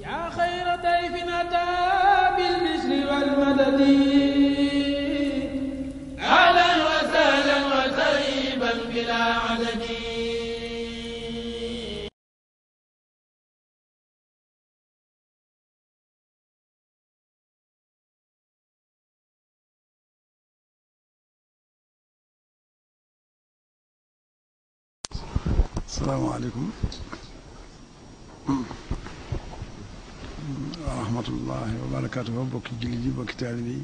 yaa xayra dayfin ataa bil bishri wal madadi ahlan wa sahlan wa tarhiban bilaa adadi. asalaamaaleykum wa rahmatullahi wa barakaatuhu bokki jullit yi bokki taalibe yi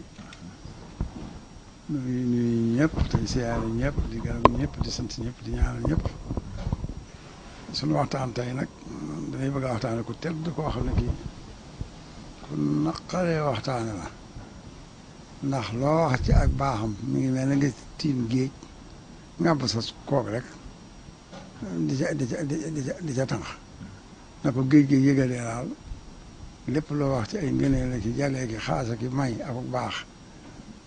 ñu ngi nuyu ñëpp tey siyaare ñëpp di gërëm ñëpp di sant ñëpp di ñaanal ñëpp. suñu waxtaan tey nag dañuy bëgg a waxtaane ku tedd koo xam ne kii ku naqaree waxtaane la ndax loo wax ci ak baaxam mi ngi mel ne nga tiim géej ngàbb sa koog rek di ca tànq na ko géej gi yëgalee daal lépp loo wax ci ay ngëneel la ki jàllee ki xaasa ki may ak baax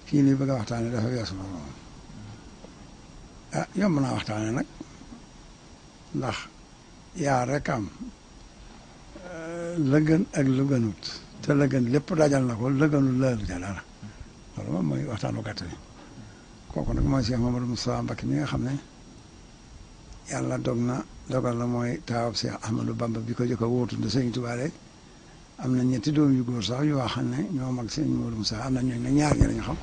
kii nii bëgg a waxtaane dafa weesu loolu moom yomb naa waxtaane nag ndax yaar rek am la gën ak lu gënut te la gën lépp dajal na ko la gënul laalu ca dara loolu moom mooy waxtaanu gàtt ni kooku nag mooy Cheikh Mamadou Moustapha Mbacké mi nga xam ne yàlla dogal na mooy taawab Cheikh Ahmadou Bamba bi ko jëkk a wóotu de Sëñ Tuubaa rek am na ñetti doom yu góor sax yu wax ne ñoo mag Sëñ Mamadou Moussa am na ñooñu ne ñaar ñi lañu xam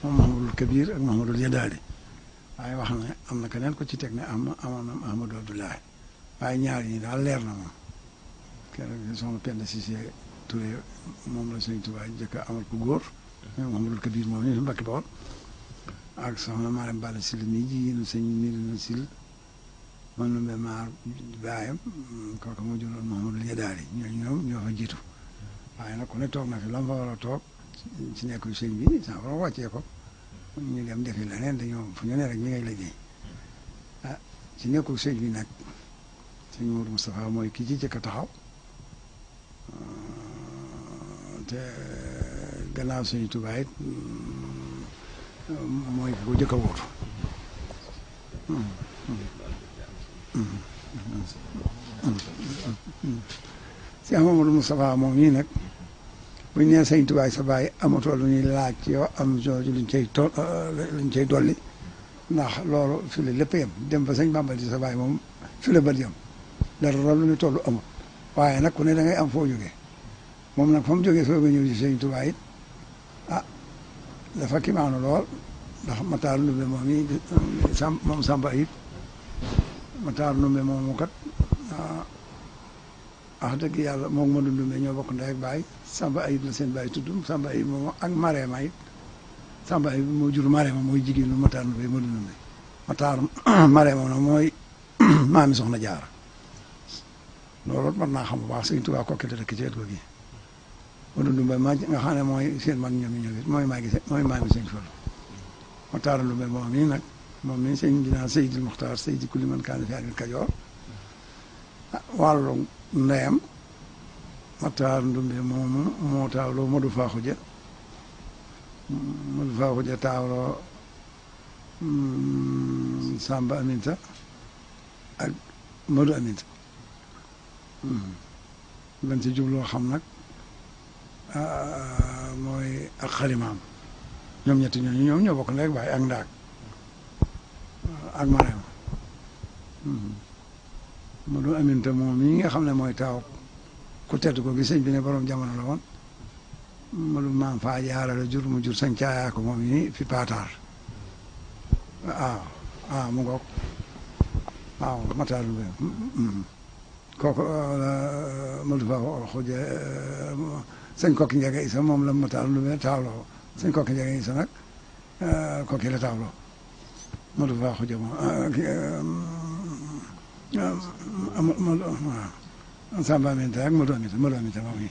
moom Mahamadul Kabir ak Mahamadul Yadaali waaye wax ne am na keneen ko ci teg ne amoon na Ahmadou Abdoulaye waaye ñaar ñi daal leer na moom keroog soxna Penda Cissé Touré moom la Sëñ Tuubaa jëkk a amal ko góor Mahamadul Kabir moom ñu fi Mbàkke Bawol ak soxna Marème Balla Syll mi jigéenu Sëñ Mirina Syll man numbe maar baayam kooku moo juróon Mahamadul Yadaali ñoom ñoo fa jiitu waaye nag ku ne toog na fi la mu fa war a toog ci nekkul sëñ bi sa war a wàccee ko ñu dem defi leneen dañoo fu ñu ne rek ñu ngay liggéey ci nekkul sëñ bi nag sëñ Modou Moustapha mooy kii ci jëkk a taxaw te gannaaw sëñ Tuubaa it mooy ki ko jëkk a wóotu si Mamadou Moustapha moom ñii nag buñ nee Sëñ Tuubaa sa baay amatoo lu ñuy laaj ci yow am jooju luñ cay dolli ndax loolu fi la lépp yem dem ba sëñ Bàmba di sa baay moom fi la bët yem dara lu ñu toll amul waaye nag ku ne da ngay am foo jógee moom nag fa mu jógee soog a ñëw ci Sëñ Tuubaa it dafa kimaanu lool ndax Matar Ndumbe moom yi moom Samba it Matar Ndumbe moomu kat wax dëgg yàlla moom ma Ndumbe ñoo bokk ndey ak baay Samba Ayib la seen baay tudd Samba Ayib moom ak Marème Ayib Samba Ayib moo jur Marème mooy jigéenu Matar Ndumbe ma Ndumbe Matar Marème nag mooy maami Soxna Jaara loolu mën naa xam bu baax Sëñ Tuubaa kokki la dëkk ci wet ko gi ma Ndumbe ma nga xam ne mooy seen mag ñoom ñoom it mooy maami Sëñ Fallu Matar Ndumbe moom mii nag moom mii sëñ bi naan Seydil Muxtaar Seydi kulli man kaana fi ardil Kajoor wàllu ndeyam Matar Ndumbe moomu moo taawloo Modou Fakhuja taawloo Samba Aminta ak Modou Aminta lan ci jubloo xam nag mooy ak xalimaam ñoom ñetti ñooñu ñoo bokk ndey ak baay ak ndaag ak Marème Modou Aminta moom mi nga xam ne mooy taaw ku tedd ko gi sëñ bi ne borom jamono la woon Modou maam faa jaara la jur mu jur sañ caayaa ko moom yi fi paataar mu ngoog waaw Matar Ndumbe kooku Modou Faa xuja sëñ Kokki Njaga Isa moom la Matar Ndumbe taawloo sëñ Kokki Njaga Isa nag kooki la taawloo Modou Faa xuja moom Samba Aminta ak Modou Aminta moom yi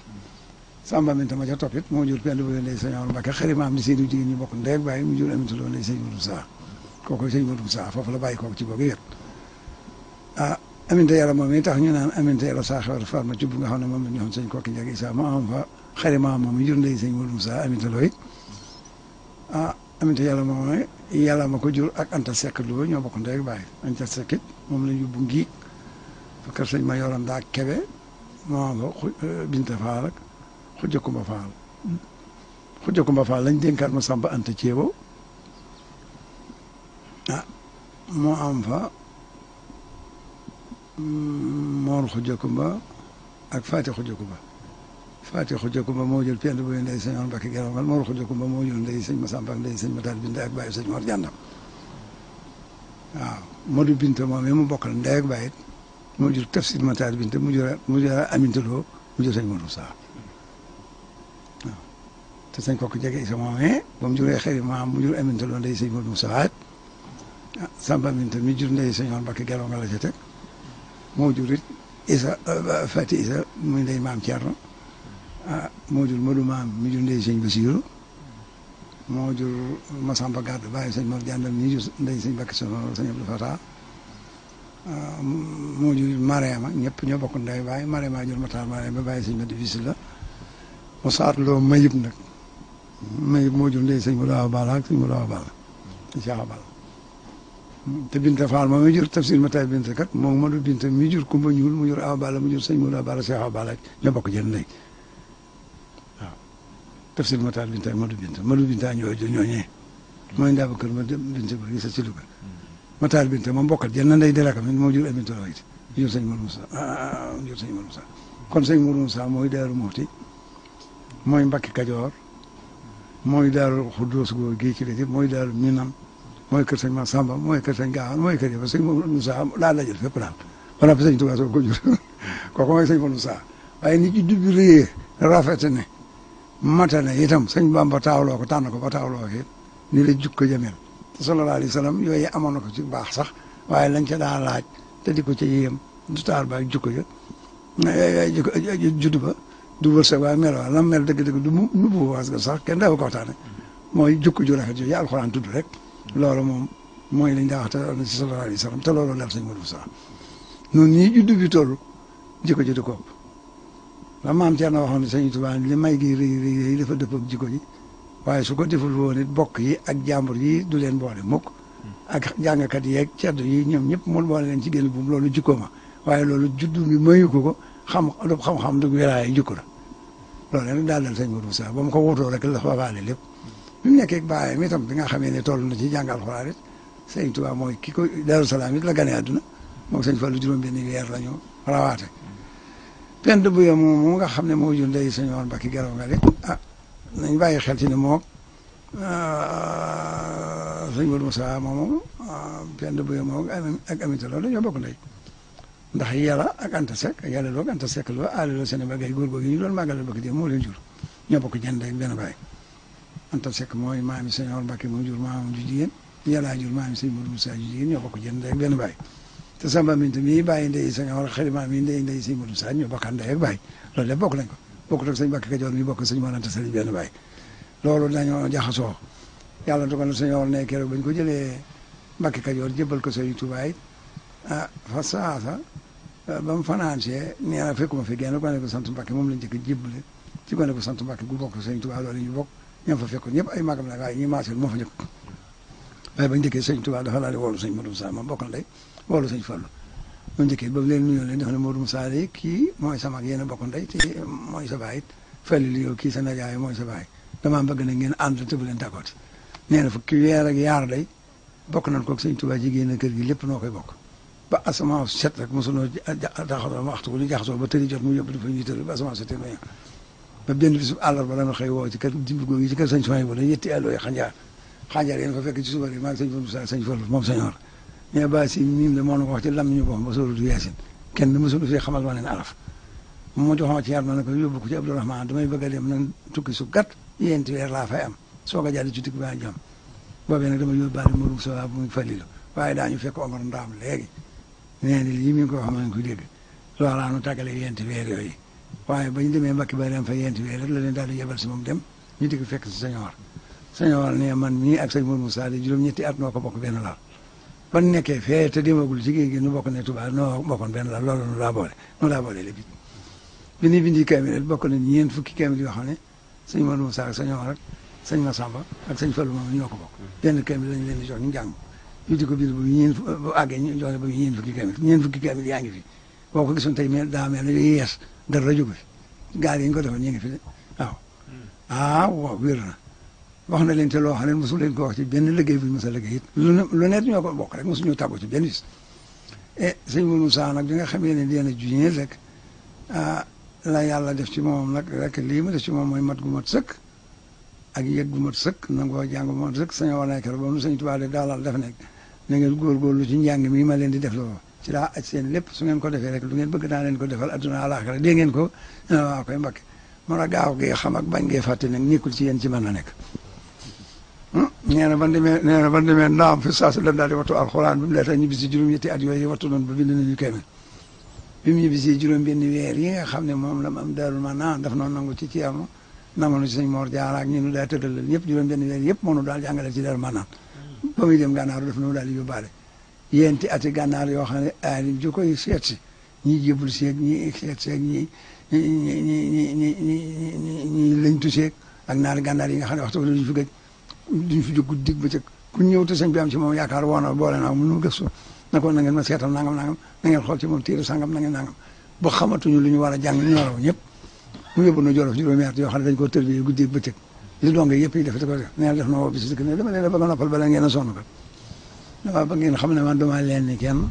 Samba Aminta ma ca toppit moo jur penn bu ndey sëñ Amar Mbàkke xarit maam di seeni jigéen ñi bokk ndey ak baay mu jur Aminta loo ndey sëñ Modou Saa kooku sëñ Modou Saa foofu la bàyyi kooku ci boobu yëpp Aminta yàlla moom yi tax ñu naan Aminta yàlla saa xewar farma ci bu nga xam ne moom la ñu waxoon sëñ Kokki Njaga Isa ma am fa xarit maam moom mu jur ndey sëñ Modou Saa Aminta looy Aminta yàlla moom yàlla ma ko jur ak Anta Seck Louga ñoo bokk ndey ak baay Anta Seck it moom la yóbbu ngiig fa kër sëñ ma yoram daa kebe moo am fa Binta Faal ak Xujja Kumba Faal Xujja Kumba Faal lañ dénkaat ma Samba Anta Ceebo moo am fa Moor Xujja Kumba ak Faati Xujja Kumba Faati Xujja Kumba moo jël Penda Boye ndey sëñ Mbàkke Gelongal Moor Xujja Kumba moo jël ndey sëñ Masamba ak ndey sëñ Matar Binta ak bàyyi sëñ Mor Jàndam waaw Modou Binta moom mu bokkal ndey ak bàyyi moo jur Tafsir Matar Binta mu jur Aminta Lo mu jur sëñ Modou Moussa waaw te sëñ kooku jege isa moomee ba mu juree xëy maam mu jur Aminta Lo ndey sëñ Modou Moussa waat Samba Aminta mi jur ndey sëñ Mbàkke Gelongal la ca teg moo jur it Isa Fati Isa muy ndey maam Thierno moo jur Modou maam mi jur ndey sëñ Basiru moo jur Masamba Gàdd bàyyi sëñ Mor Jàndam mi jur ndey sëñ Mbàkke sëñ Abdou Fatah moo jur Mariama ñëpp ñoo bokk ndey bàyyi Mariama jur Matar Mariama ba bàyyi sëñ Madi Bisi la mu saat loo Mayib nag Mayib moo jur ndey sëñ Modou Awa Balla ak sëñ Modou Awa Balla sëñ Cheikh Awa Balla te Binta Fall moom mi jur Tafsir Matar Binta kat moom Modou Binta mi jur Kumba Ñuul mu jur Awa Balla mu jur sëñ Modou Awa Balla Cheikh Awa Balla ñoo bokk jën ndey waaw Tafsir Matar Binta ak Modou Binta ñooñee mooy ndaa ba kër ma Binta ba gisa ci Louga Matar Binta moom bokkat jën na ndey di rakam moo jur Aminta Lo it mu jur sëñ Modou Moussa mu jur sëñ Modou Moussa kon sëñ Modou Moussa mooy Daaru Muxti mooy Mbacke Kajoor mooy Daaru Xuddoos góor gii ci la mooy Daaru Minam mooy kër sëñ Massamba mooy kër sëñ Gaawaan mooy kër yëpp sëñ Modou Moussa daal la jël fépp daal wala fi sëñ Tuubaa soo ko jur kooku mooy sëñ Modou Moussa waaye nit ñi dubbi réyee rafet ne mata ne itam sëñ Bamba taawloo ko tànn ko ba taawloo ko it ni la jukko jamel te sallallahu alayhi wa sallam yooyu amoon na ko ci baax sax waaye lañ ca daa laaj te di ko ca yéem du taar ba jukko ja judd ba du wërsëg waaye mel waa lam mel dëgg-dëgg du nu bu was sax kenn daaw ko waxtaane mooy jukko ju rafet yooyu alxuraan tudd rek loolu moom mooy lañ daa wax te ci sallallahu alayhi wa sallam te loolu dal sëñ Modou Moussa noonu nii juddu bi toll jikko ji di ko la maam Thierno waxoon ne sëñ Tuubaa li may gi rëy dafa dëpp ak jikko ji waaye su ko deful woon it bokk yi ak jàmbur yi du leen boole mukk ak jàngkat yi ak ceddo yi ñoom ñëpp mu boole leen ci génn buum loolu jikko ma waaye loolu juddu bi mayu ko xam-xam du wéraay jikko la loolu nag daal dal sëñ Modou Moussa ba mu ko wutoo rek la faabaale lépp bi mu nekkee baayam itam bi nga xamee ne toll na ci jàngal Alxuraan it sëñ Tuubaa mooy ki ko Daaru Salaam it la gane àdduna moom sëñ Fallu juróom-benn weer la ñu rawaate Penda Boye moom nga xam ne moo jur ndey sëñ Mor Mbàkke Gelongal it nañ bàyyi xel ci ne moom sëñ Modou Moussa moom Penda Boye moom ak Aminta Lo dañoo bokk ndey ndax yàlla ak Anta Seck yàlla loo ak Anta Seck loo aale loo seen bagay góor googu ñu doon màggal bëgg dee moo leen jur ñoo bokk jën ndey benn baay Anta Seck mooy maami sëñ Mor Mbàkke moo jur maamam ju jigéen yàllaa jur maami sëñ Modou Moussa ju jigéen ñoo bokk jën ndey benn baay te Samba Aminta mii bàyyi ndey sëñ Mor xarima mii ndey sëñ Modou Moussa ñoo bokkaan ndey ak baay loolu lépp bokk nañ ko bokkut ak sëñ Mbàkke Kajoor mi bokk sëñ Mor Anta Sali benn baay loolu dañoo jaxasoo yàlla dogal na sëñ Mor ne keroog bañ ko jëlee Mbàkke Kajoor jébbal ko sëñ Tuubaa it fa saasa ba mu fanaansee nee na fekkuma fi genn gone ko sant Mbàkke moom lañ njëkk a jébbale ci gone ko sant Mbàkke gu bokk sëñ Tuubaa loolu ñu bokk ñoom fa fekkoon ñëpp ay magam la waaye ñi maaseel moo fa njëkk waaye bañ njëkkee sëñ Tuubaa dafa daal di woolu sëñ Modou Moussa moom bokk na day woolu sëñ Fallu ba njëkkee ba leen nuyoo leen def ne Modou Moussa de kii mooy sama ak yéen a bokk ndey te mooy sa baay it Fallu li yow kii sa najaay mooy sa baay damaa bëgg na ngeen ànd te bu leen tàggooti nee na fukki weer ak yaar day bokk nañ ko ak sëñ Tuubaa jigéen kër gi lépp noo koy bokk ba asamaan set rek mosunoo taxaw waxtu ko ñu jaxasoo ba tëri jot mu yóbbu dafa ñuy tëri ba asamaan setee ma ba benn bisu àllarba la ñu xëy woo ci kër dimbi googu ci kër sëñ Soy bu la yetti àlloo yi xanjaar yéen ko fekk ci suba yi maa ngi sëñ Fallu sëñ Fallu moom sëñor mais ba si miim de moo na ko wax ci lam ñu boppam ba sóoratu Yaasin kenn mësulu fi xamal ma leen araf mu joxoma ci yar ma ne ko yóbbu ko ci Abdourahmane damay bëgg a dem nag tukki su gàtt yéenti weer laa fay am soog a jàll ci tukki ba jàmm boobee nag dama yóbbaale Modou Moussa bu muy Fallilu waaye daañu fekk Omar Ndaam léegi nee ni lii mi ngi ko wax ma ngi koy dégg loolaa nu tàggale yéenti weer yooyu waaye bañ demee Mbàkke ba dem fa yéenti weer rek la leen daal di yebal si moom dem ñu di ko fekk si sëñor ne man mii ak sëñ Modou Moussa di juróom-ñetti at noo ko bokk benn laal ban nekkee fee te demagul ci géej gi nu bokk ne Tuubaa noo bokkoon benn laal loolu nu laa boole lépp bi ni bindi kaamil bokk na ñeent fukki kaamil yoo xam ne sëñ Modou Moussa ak sëñor ak sëñ Massamba ak sëñ Fallu moom ñoo ko bokk benn kaamil lañ leen di jox ñu jàng ñu di ko bind bu àggee ñu joxe ba ñeent fukki kaamil yaa ngi fi boo ko gisoon tey daa mel ne yees dara jógu fi gaal yi ñu ko defoon ñu ngi fi de waaw waaw wér na wax na leen te loo xam ne mosu leen ko wax ci benn liggéey bu ñu mos a liggéey it lu nekk ñoo ko bokk rek mosuñu tàggu ci benn bis sëñ Moussa nag bi nga xamee ne dina juñee rek la yàlla def ci moom nag rek lii ma def ci moom mooy mat gu mat sëkk ak yëg gu mat sëkk nangoo jàng gu mat sëkk sañoo nekk rek ba mu sëñ Tuubaa de daalal def nekk na ngeen góorgóorlu ci njàng mi ma leen di def loo ci daa aj seen lépp su ngeen ko defee rek lu ngeen bëgg naa leen ko defal adduna àlaaxira dégg ngeen ko waa koy Mbakke mën a gaaw gi xam ak bañ ngee fàtte nag nekkul ci yéen ci mën na nekk nee na ban demee ndaam fi saasu lan daal di wattu alxuraan bi mu leeta ñibbi si juróom-ñetti at yooyu wattu noonu ba bind nañu kéeméer bi mu ñibbi si juróom benn weer yi nga xam ne moom la am Daaru Manaan daf noonu nangu ci Ceerno nangu na ci sëñ Mor Jaara ak ñi nu daa tëddalal ñëpp juróom benn weer yëpp moonu daal jàngale ci Daaru Manaan ba muy dem gànnaaru daf nu daal di yóbbaale yéenti ati gànnaar yoo xam ne aali ju koy seet si ñii jébul seeg ñii seet seeg ñii lañtu seeg ak naari gànnaar yi nga xam ne waxtu duñ fi gëj duñ fi jóg guddi ba ca ku ñëw te sëñ bi am ci moom yaakaar woona boole naa mënu gëstu na ko na ngeen ma seetal nangam nangam na ngeen xool ci moom téere sangam na ngeen nangam ba xamatuñu lu ñu war a jàng ñu raw ñëpp mu yóbbu na Jolof juróomi at yoo xam ne dañ koo tërbiyee guddi ak bëccëg li donge yëpp yi def ko def nee na def na woo bis dëkk ne dama leen a bëgg a noppal bala ngeen a sonn ko dama bëgg ngeen xam ne man dama leen ni kenn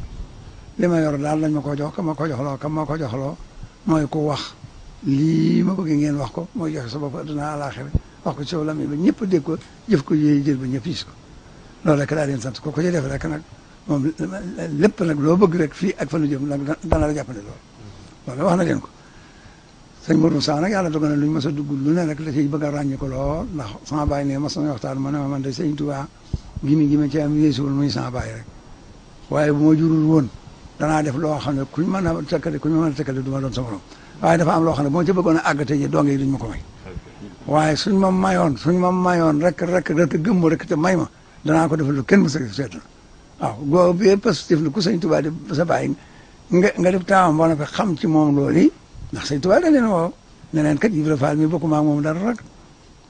li ma yor daal lañ ma ko jox ma ko joxloo mooy ku wax lii ma bëgg ngeen wax ko mooy joxe sa bopp adduna àlaaxira wax ko ci sow lami ba ñëpp dégg ko jëf ko yéey jël ba ñëpp gis ko loolu rek daa leen sant ko ci def rek nag moom lépp nag loo bëgg rek fii ak fa nu jëm nag dana la jàppale loolu wax na leen ko sëñ Modou Moussa nag yàlla dogal na lu ñu mës a dugg lu ne rek la ciy bëgg a ràññi ko lool ndax sama baay ne mas nañu waxtaan ma ne ma man de sëñ Tuubaa gi ma ci am yéesuwul muy sama baay rek waaye bu ma jurul woon danaa def loo xam ne kuñ mën a tëkkale du ma doon sa morom waaye dafa am loo xam ne bu ma ci bëggoon a àgg tey donge yi duñ ma ko may waaye suñ ma mayoon rek gëmmu rek te may ma danaa ko defal lu kenn mës a seetu waaw goo bee positif la ku sëñ Tuubaa di sa bàyyi nga def taawam boo na ko xam ci moom loolu yi ndax sëñ Tuubaa da leen woo ne leen kat Ibra Faal mi bokkuma ak moom dara rek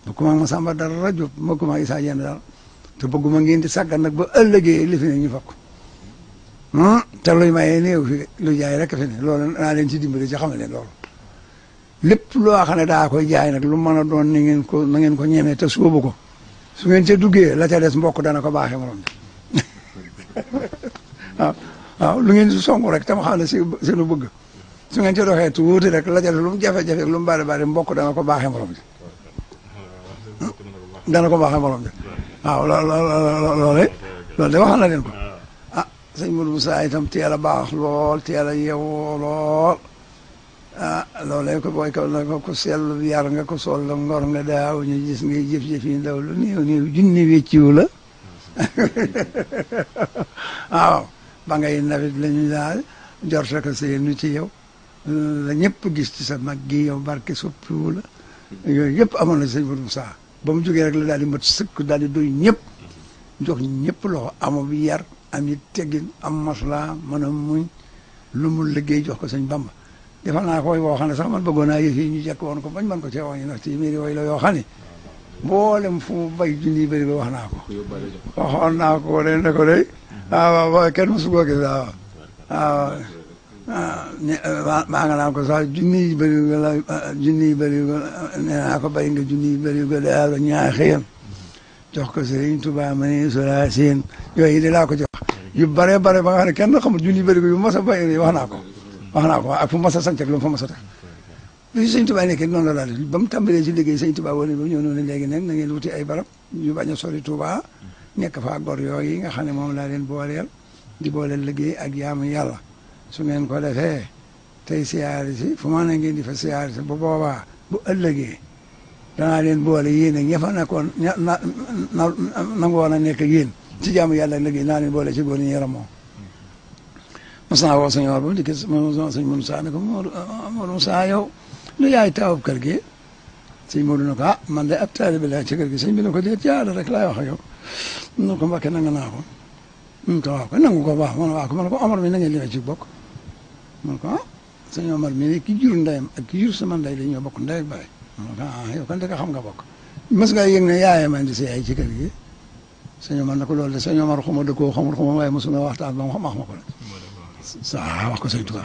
bokkuma ak Masamba dara Jóob bokkuma ak Isaa Jeen dara te bëgguma ngeen di sàggan nag ba ëllëgee li fi ne ñu fakk te luy mayee néew fi lu jaay rek fi ne loolu naa leen ci dimbali ci xamal leen loolu lépp loo xam ne daa koy jaay nag lu mën a doon na ngeen ko ñemee te sóobu ko su ngeen ca duggee la ca des mbokk dana ko baaxee morom bi waaw lu ngeen si song rek tam xam ne seenu bëgg su ngeen ca doxee tuuti rek la ca des lu mu jafe-jafe lu mu bari bari mbokk dana ko baaxee morom bi dana ko baaxee morom bi waaw loolu de wax na leen ko sëñ Modou Moussa itam teel a baax lool teel a yeewoo lool loolee ko booy ko seetlu yar nga ko sol la ngor nga daaw ñu gis ngay jëf-jëf yi ndaw lu néew junni wécciwu la waaw ba ngay nawet la ñu daal jorte ko seenu ci yow la ñëpp gis ci sa mag gi yow barke soppiwu la yooyu yëpp amoon na sëñ Modou Moussa ba mu jógee rek la daal di mat sëkk daal di doy ñëpp jox ñëpp loxo amu bi yar am it teggin am maslaa mën a muñ lu mu liggéey jox ko sëñ Bamba defal naa ko woo xam ne sax man bëggoon naa yëf yi ñu jekk woon ko bañ mën ko cee wax ñu ndax téeméeri way la yoo xam ne mboolem fu mu bay junni bëri ba wax naa ko waxoon naa ko de ne ko de waaw kenn mosu koo gis waaw maa nga naan ko sax junni bëri la nee naa ko bay nga junni bëri ga daal ñaaxeen jox ko Sëriñ Tuubaa ma ne sola seen yooyu de laa ko jox yu bare ba nga xam ne kenn xamul junni bëri yu mos a bay wax naa ko ak fu mos a sant ak lu mu fa mos a teg bi Sëriñ Tuubaa nekkee noonu la daal ba mu tàmbalee ci liggéey Sëriñ Tuubaa wane ba ñëw noonu léegi nag na ngeen wuti ay barab yu bañ a sori Tuubaa nekk fa gor yooyu nga xam ne moom laa leen booleel di booleel liggéey ak jaamu yàlla su ngeen ko defee tey siyaari si fu ma ne ngeen di fa siyaari si bu boobaa bu ëllëgee danaa leen boole yéen ak ña fa nekkoon nangu woon a nekk ak yéen ci jaamu yàlla ak liggéey naa leen boole ci góor ñi yaram moom mos naa woo sëñ war ba mu dikkee sëñ Modou Moussa ne ko Modou Moussa yow lu yaay taawub kër gi sëñ Modou ne ko man de ab taalibe laa ci kër gi sëñ bi ne ko déet jaada rek laay wax ak yow nu ko Mbakke nanga naa ko mun ko waaw ko nangu ko baax man waaw ko man ko Omar mi na ngeen limee ci bokk man ko sëñ Omar mi ne ki jur ndeyam ak ki jur sama ndey dañoo bokk ndey ak baay man ko yow kan dëgg xam nga bokk mës nga yëg ne yaayam andi si yaay ci kër gi sëñ Omar na ko loolu de sëñ Omar xuma dëkkoo xamul xuma waaye mosuna waxtaan ba mu wax ma ko la saa wax ko sëñ Tuubaa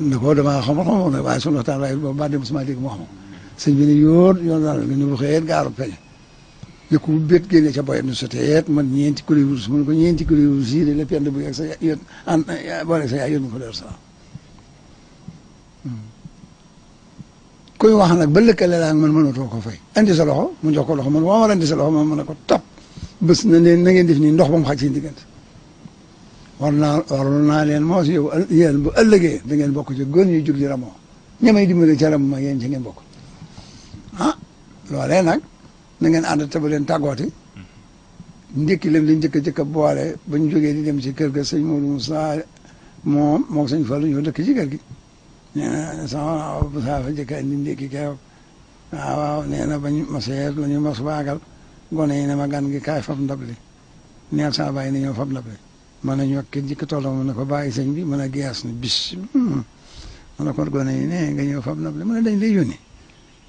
ne ko damaa xamul nag waaye sunu waxtaan waaye boobu ba dem sama dégg moo xam sëñ bi ne yoon daal nga ñëw xëyeet gaaru peñe ne ko bét génne ca boyet ni soteet man ñeenti kuli wurus mu ne ko ñeenti kuli wurus yi de la pend bu yegg sa yón an boole sa yaay yón ko Daaru Salaam kuy wax nag ba lëkkale laa man mënatoo ko fay andi sa loxo mu jox ko loxo man waa war andi sa loxo man mën a ko topp bés na leen na ngeen def nii ndox ba mu xaj seen diggante waroon naa leen moo si yow yéen bu ëllëgee da ngeen bokk ci góor ñuy jug di ramoo ñamay dimbale ca ram ma yéen ci ngeen bokk ah loolee nag na ngeen ànd te ba leen tàggooti ndékki leen li njëkk a boole ba ñu jógee di dem ci kër ga sëñ Modou Moussa moom sëñ Fallou ñoo dëkk ci kër gi nee na sama Moussa fa njëkk a indi ndékki keroog waaw nee na bañ ma seet la ñu mos baagal gone yi ne ma gan gi kaay fab ndab li neel sama bàyyi ni ñëw fab ndab li mën a ñokk jikk tolloo mu ne ko bàyyi sëñ bi mën a gees na bis mu ne ko gone yi ne nga ñëw fab ndab li mu ne dañ lay yónni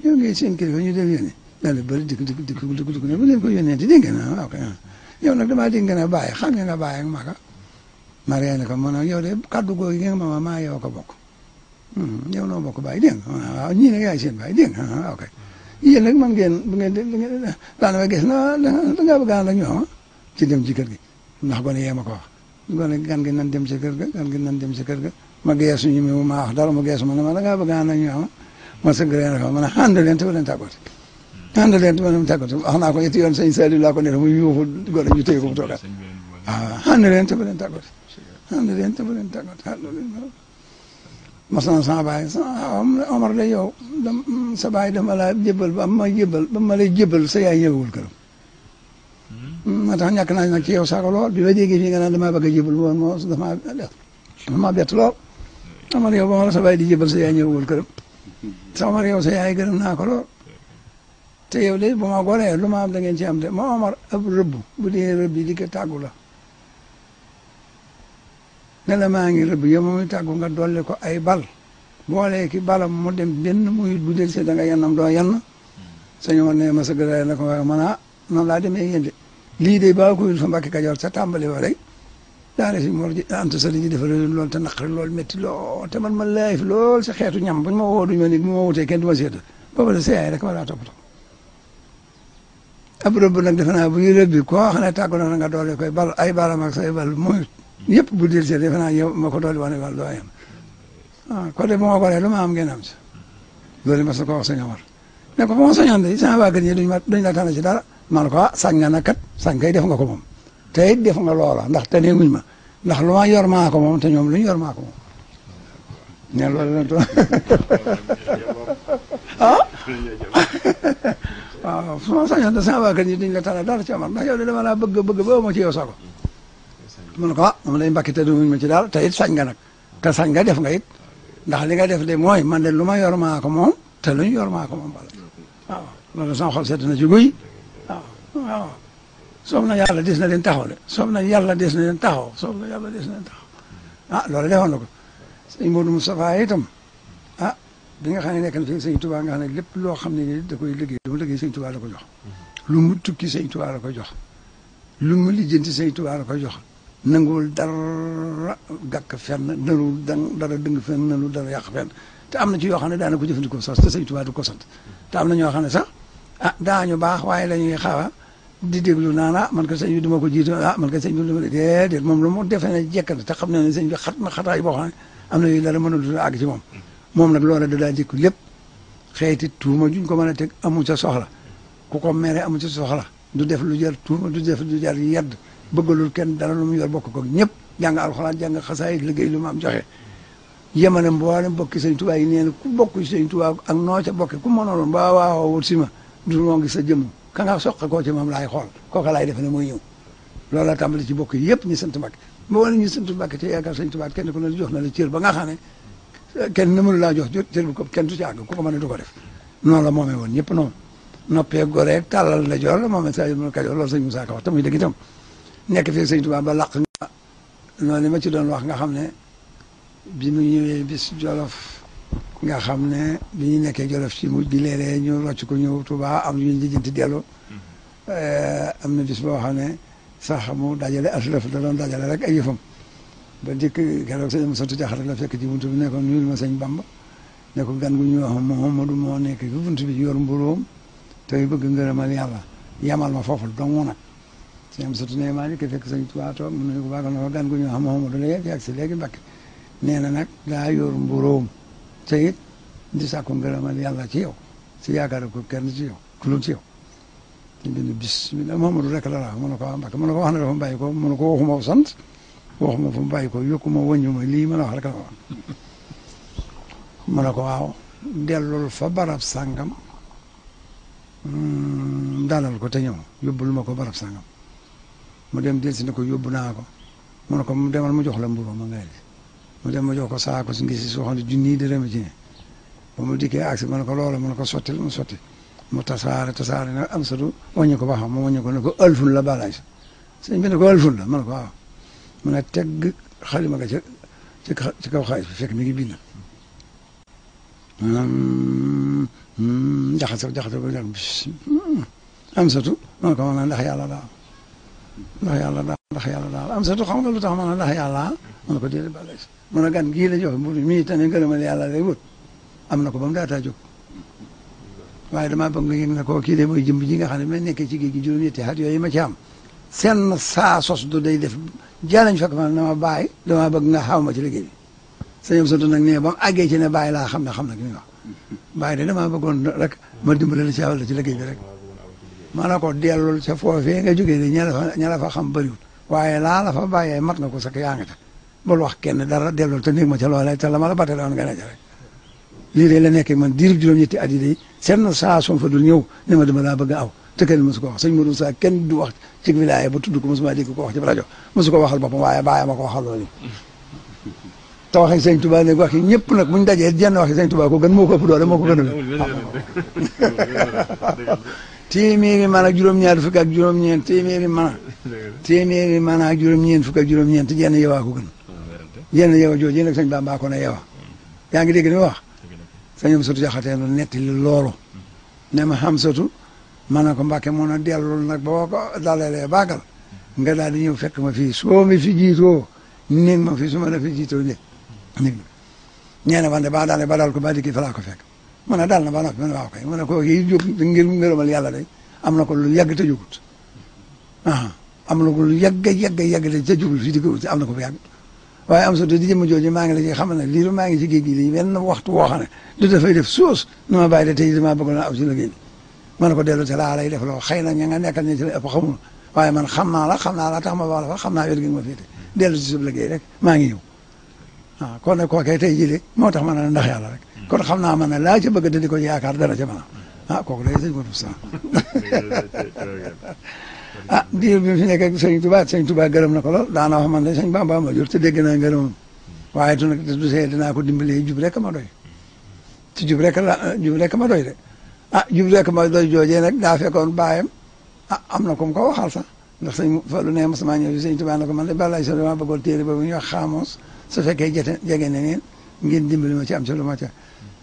yow ngay seen kilifa ñu dem yónni daal di bëri dikk ne bu leen ko yónnee ti dégg na waaw kay yow nag damaa dégg nga bàyyi xam nga bàyyi ak maga ma ree ne ko mu ne yow de kaddu googu gi nga ma maa yow ko bokk yow noo bokk bàyyi dégg nga waaw ñii nag yaay seen bàyyi dégg nga waaw kay yéen nag man ngeen bu ngeen daanaka gis na da ngaa bëgg a ànd ak ñoom ci dem ci kër gi ndax gone yee ma ko wax gone gan gi nan dem ci kër ga gan gi nan dem ci kër ga ma geesu ñu mi ma wax dara ma geesu ma ne ma da ngaa bëgg a ànd ak ñoom ma sëgg ree ko ma ne ànd leen te ba leen tàggooti ànd leen te ba leen tàggooti wax naa ko ñetti yoon sëñ Saliou laa ko ne mu yuuxu gone ñu téye ko mu toogaat waaw ànd leen te ba leen tàggooti ànd leen te ba leen tàggooti mas na sama baay Omar de yow sa baay dama laa jébal ba ma lay jébal sa yaay ñëwul këram moo tax ñàkk naa nag ci yow saako lool bi ma déggee fii nga naan damaa bëgg a jébal woon moo damaa bett lool Omar yow ba ma la sa baay di jébal sa yaay ñëwul këram sa Omar yow sa yaay gërëm naa ko lool te yow de bu ma goree lu ma am da ngeen ci am de ma Omar ab rëbb bu dee rëbb yi di ko tàggu la ne la maa ngi rëbb yow muy tàggu nga dolli ko ay bal boolee ki balam mu dem benn muy bu del see da nga yennam doo yenn sañu ma ne ma sa gëraay la ko waaye man noonu laa demee yéen de lii de baa koyul fa Mbàkke Kajoor sa tàmbali wa rek daane si mor ji anta sali ji defal loolu te naqari loolu métti lool te man ma laayif lool si xeetu ñam buñ ma woo duñ ma ni bu ma wutee kenn du ma seeta booba de sa yaay rek ma daa toppatoo ab rëbb nag defe naa bu ñu rëbbi koo xam ne tàggu na nga doole koy bal ay balam ak say bal mooy yëpp bu del see defe naa yow ma ko doole wane wal doo yem ko de bu ma goree lu ma am ngeen am si loolu mas na ko wax sëñ Omar ne ko ba ma soñoon de sama waa kër ñi duñ la tànn ci dara man ko sañ nga nag kat sañ kay def nga ko moom te it def nga loola ndax te neeguñ ma ndax lu ma yor maa ko moom te ñoom lu ñu yor maa ko moom ne loolu la toog waaw su ma sañoon de sama waa kër ñi duñ la tànn dara ci Omar ndax yow de dama laa bëgg ba ma ci yow sago mun ko moom lay mbakki te duñ ma ci daal te it sañ nga nag te sañ nga def nga it ndax li nga def de mooy man de lu ma yor maa ko moom te lu ñu yor maa ko moom bala waaw loolu sama xol seet na ci guy waaw soob na yàlla des na leen taxaw de soob na yàlla des na leen taxaw soob na yàlla des na leen taxaw loolu defoon na ko sëñ Modou Moustapha itam bi nga xam ne nekk na fi sëñ Touba nga xam ne lépp loo xam ne ni da koy liggéey lu mu liggéey sëñ Touba la ko jox lu mu tukki sëñ Touba la koy jox lu mu lijjanti sëñ Touba la koy jox nanguwul dara gàkk fenn nanguwul dara dëng fenn nanguwul dara yàq fenn te am na ci yoo xam ne daana ko jëfandikoo sax te sëñ Touba du ko sant te am na ñoo xam ne sax daañu baax waaye la ñuy xaw a di déglu naan man ko sëñ bi duma ko jiitu man ko sëñ bi duma déedéet moom lu mu defee ne jekk na te xam ne ne sëñ bi xat na xataay boo xam ne am na yu dara mënul àgg ci moom nag loola da daa dikku lépp xeeti tuuma juñ ko mën a teg amu ca soxla ku ko mere amu ca soxla du def lu jar tuuma du def lu jar yedd bëggalul kenn dara lu mu yor bokk ko ñëpp jàng alxuraan jàng xasaay liggéey lu mu am joxe yemale mboolem bokki sëñ Tuubaa yi nee na ku bokk sëñ Tuubaa ak noo ca bokki ku mënoon ba waaw wut si ma du moo ngi sa jëmm ka nga soqe koo ci moom laay xool kooka laay defe ne mooy ñëw loolu la tàmbali ci bokk yëpp ñu sant Mbàkke mboolem ñu sant Mbàkke te yaakaar sëñ Tuubaa kenn ku ne jox na la cër ba nga xam ne kenn na mënu laa jox cër bu ko kenn du ci àgg ku ko mën a du ko def noonu la moomee woon ñëpp noonu noppee goreeg tàllal la joor la moomee sa yëmul Kajoor loolu sëñ Musaa Ka wax te muy dëgg itam nekk fii sëñ Tuubaa ba laq nga noonu li ma ci doon wax nga xam ne bi mu ñëwee bis Jolof nga xam ne bi ñu nekkee Jolof ci mujj bi léeg-léeg ñu rocc ko ñëw Tuubaa am ñu lijjanti dellu am na bis boo xam ne sax mu dajale aslëf da doon dajale rek ay yëfam ba dikk keroog sëñ Moussa Jaxate la fekk ci buntu bi ne ko nuyul ma sëñ Bamba ne ko gan gu ñuy wax Mouhamadou moo nekk fi buntu bi yor mburóom tey bëgg ngërëmal yàlla yamal ma foofu dong nag sëñ Moussa ne maa dikk fekk sëñ Tuubaa toog mu ne ko baagal na ko gan gu ñuy wax Mouhamadou la yegg ak si léegi Mbàkke nee na nag daa yor mburóom te it di sàkku ngërëmal yàlla ci yow si yaakaar ko kenn ci yow ku lu ci yow te bind bismillah Mouhamadou rek la wax mu ne ko waa Mbàkke mu ne ko wax na dafa bàyyi ko mu ne ko waxuma sant waxuma fu mu bàyyi ko yokkuma wëññuma lii ma la wax rek la wax mu ne ko waaw dellul fa barab sàngam dalal ko te ñëw yóbbul ma ko barab sàngam mu dem del si ne ko yóbbu naa ko mu ne ko mu demal mu jox la mburu ma ngay mu dem ma jox ko saako si ngi si soo xam ne junni dërëm ci ne ba mu dikkee agsi ma ne ko loola mu ne ko sottil mu sotti mu tasaare nag am satu wàññi ko ba xam mu wàññi ko ne ko ëlfun la balaay sa sëñ bi ne ko ëlfun la ma ne ko waaw mu ne tegg xalima ga ci kaw xaalis bi fekk mi ngi bind jaxase ba jag am satu ma ne ko ma ne ndax yàlla daal am satu xam nga lu tax ma ne ndax yàlla ma ne ko déedéet balaay sa mu ne gan gii la jox mburu mii tane ngërëmal yàlla lay wut am na ko ba mu daataa jóg waaye damaa bëgg nga yëg na koo kii de mooy jëmb ji nga xam ne ma nekkee ci géej gi juróom-ñetti at yooyu ma ci am seen saa sos du day def jalañ fekk ma na ma bàyyi damaa bëgg nga xaw ma ci liggéey bi sëñ Sotu nag nee ba mu àggee ci ne bàyyi laa xam ne xam na ki muy wax bàyyi de damaa bëggoon rek ma dimbale la ci awal la ci liggéey bi rek ma ne ko dellul ca foofee nga jógee de ña la fa xam bëriwul waaye laa la fa bàyyee mat nga ko sax yaa ngi ca bul wax kenn dara dellul te néeg ma ca loolee te la ma la batale woon nga ne ca rek lii de la nekkee man diirub juróom-ñetti at yi day seen saa son fa dul ñëw ne ma dama laa bëgg a aw te kenn mosu ko wax sëñ Modou Sa kenn du wax ci wilaaya ba tudd ko mosuma dégg ko wax ci rajo mosu ko waxal boppam waaye bàyyi ma ko waxal loolu te waxi sëñ Touba ne wax yi ñëpp nag buñ dajee jenn waxi sëñ Touba ko gën moo ko ëpp doole moo ko gën a téeméeri man ak juróom-ñaar fukk ak juróom-ñeent téeméeri man ak juróom-ñeent fukk ak juróom-ñeent jenn yewaa ko gën jenn yewa jooju nag sëñ Bamba ko ne yewa yaa ngi dégg ni wax sëñ Sotu Jaxate lu nettali loolu ne ma xam satu ma ne ko Mbàkke mun a dellul nag boo ko dalalee baagal nga daal di ñëw fekk ma fii soo mi fi jiitoo néeg ma fii su ma la fi jiitoo néeg ñeene wante ba daale ba dal ko ba dikki fa laa ko fekk mu ne dal na ba noppi mu ne waaw kay mu ne ko kii jóg ngir ngërëmal yàlla day am na ko lu yàgg te jógut am na ko lu yàgg te ca jógul fii di ko wuti am na ko bu yàgg waaye am satu di jëmm jooju maa ngi la ci xamal ne liiru maa ngi ci géej gi lii benn waxtu woo xam ne du dafay def soos nu ma bàyyi de tey damaa bëgg na aw ci liggéey bi ma ne ko dellu ci laa lay def loo xëy na ña nga nekkal ñi ci la ëpp xamul waaye man xam naa la tax ma wax la fa xam naa wér gi ma féete dellu ci sub liggéey rek maa ngi ñëw waaw kon nag kookee tey jii de moo tax ma ne ndax yàlla rek kon xam naa man ne laa ca bëgg da di ko yaakaar dana ca mën a kooku day sëñ Modou Sa diir bi fi nekk ak sëñ Touba gërëm na ko lool daana wax man de sëñ Bamba ma jur te dégg naa ngërëmam waaye tu nag du see dinaa ko dimbalee jub rek ma doy ci jub rek ma doy de jub rek ma doy joojee nag daa fekkoon baayam am na comme ko waxal sax ndax sëñ Fallu ne mosuma ñëw fi sëñ Touba na ko man de balaay sa dama bëggoon téere boobu ñuy wax xaamoos su fekkee jege ne neen ngeen dimbali ma ci am ci lu ma ca